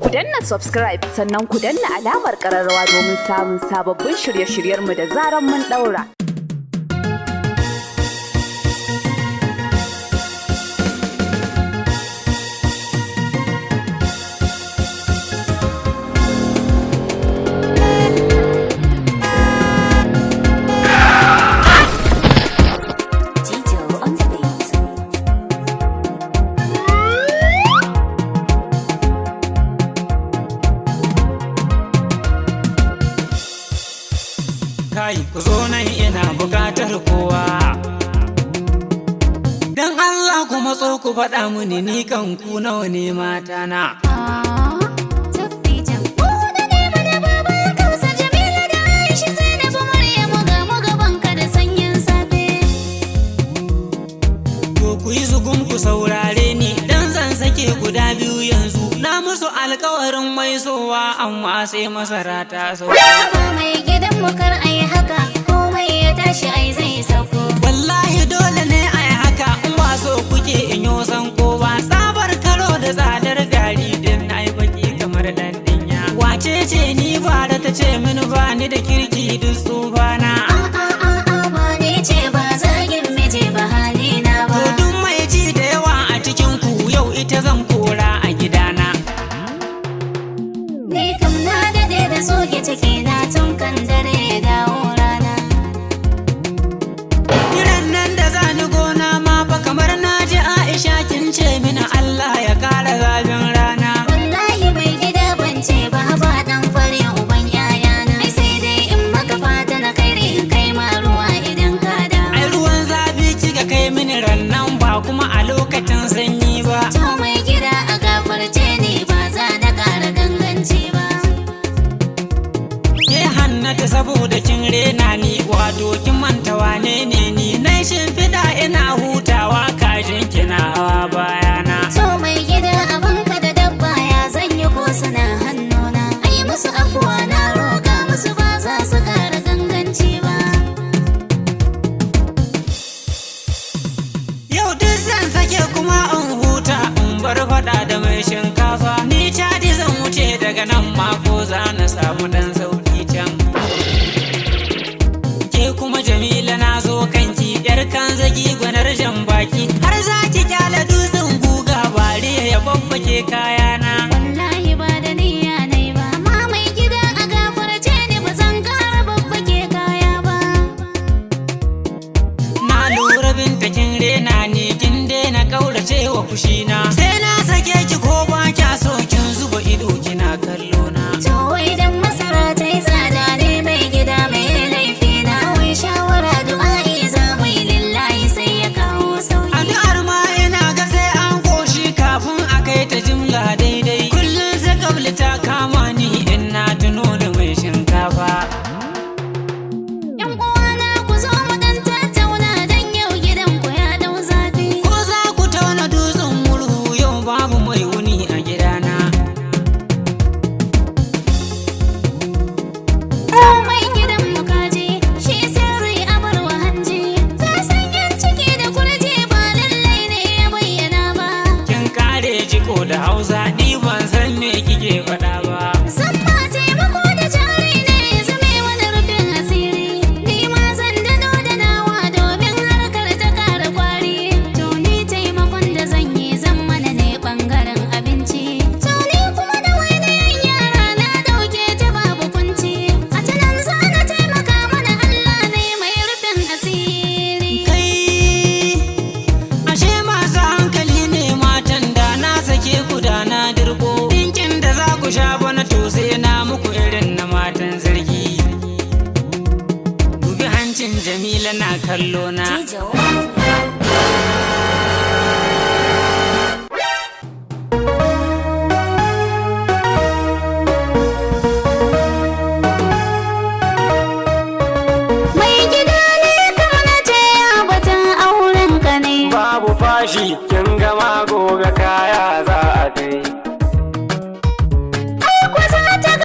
Ku danna subscribe, sannan ku danna alamar ƙararrawa domin samun sababbin shirye-shiryenmu da zaran mun ɗaura. Jijo on the beat. Kai, ku zo nan, ina bukatar kowa. Dan Allah ku matso ku faɗa mini, ni kan ku nawa ne mata na? Tabbijin. Mu huɗu ne mana, baban Kausa, Jamila da Aisha, Zainabu, Maryamu, ga mu gaban ka da sanyin safe. To, ku yi zugun ku saurare ni, dan zan sake guda biyu yanzu. Na musu alkawarin mai sowa, amma sai masara ta sauka. Haba mai gidan mu, kar ai haka, komai ya tashi ai zai sauko. Wallahi dole ne a yi haka, in ba so kuke in yo san kowa. Tsabar karo da tsadar gari din na yi baki kamar dan dinya. Wace ce ni bara ta ce mini ba ni da kirki duk tsufana? A'a a'a, ba ni ce ba, zagin miji ba halina ba. To, duk mai ji da yawa a cikin ku, yau ita zan kora a gidana. Ni kam na daɗe da soke ciki na tun kan dare ya dawo rana. Kiran nan da za ni gona ma fa, kamar na ji Aisha kin ce mini Allah ya kara zafin rana. Wallahi mai gida ban ce ba, haba dan fare uban yayana. Ai sai dai in maka fata na kai in kai ma ruwa idan ka dawo. Ai ruwan zafi kika kai mini rannan, ba kuma a lokacin sanyi ba. To mai gida, a gafarce ni, ba za na ƙara ganganci ba. Ke Hannata, saboda kin rena ni, wato kin manta wane ne ni. Na shimfiɗa ina hutawa, kajin kina hawa bayana. To mai gida, abinka da dabba ya zan yi ko suna hannuna. Ai musu afuwa, na roƙa musu, ba za su ƙara ganganci ba. Yau duk zan sake kuma in huta, in bar faɗa da mai shinkafa. Ni caji zan wuce daga nan mako, za na samu ɗan sauki can. Ke kuma Jamila, na zo kanki, yar kan zagi, gwanar jan baki. Har za ki kyale dutsen guga bare ya babbake kayana. Wallahi ba da niyya nai ba, amma mai gida a gafarce ni, ba zan ƙara babbake kaya ba. Na lura Binta kin rena ni, kin daina kaurace wa fushina. Sai na sake ki ko ba kya so, kin zuba ido kina kallo na. To idan masara ta yi tsada ne mai gida, mai laifi na? Wai shawara, du'a'i za mu yi lillahi, sai ya kawo sauki. Addu'ar ma ina ga sai an koshi kafin a kai ta jimla daidai. Kullum sai kabli ta kama ni in na tuno da mai shinkafa. Yan uwana, ku zo mu dan tattauna, dan yau gidan ku ya dau zafi. Ko za ku tauna dutsen murhu, yau babu mai wuni a gidana. Komai gidan mu kaji, shi sirri a bar wa hanji. Ta san yan ciki da kurji ba lallai ne ya bayyana ba. Kin kare jiko da Hausa, ni ban san me kike faɗa ba. Zan ma taimako da jari ne ya zame wani rufin asiri. Ni ma zan dano da nawa domin harkar ta ƙara kwari. To ni taimakon da zan yi, zan mana ne ɓangaren abinci. To ni kuma da wani yara na ɗauke ta babu kunci. A ta nan za na taimaka mana, Allah ne mai rufin asiri. Kai, ashe masu hankali ne matan, da na sake ku da na dirko. Dinkin da za ku sha bana, to sai na muku irin na matan zargi. Dubi hancin Jamila na kallo na. Jijo on the beat. Mai gida ne, kamar ce ya batun auren ka ne. Babu fashi, kin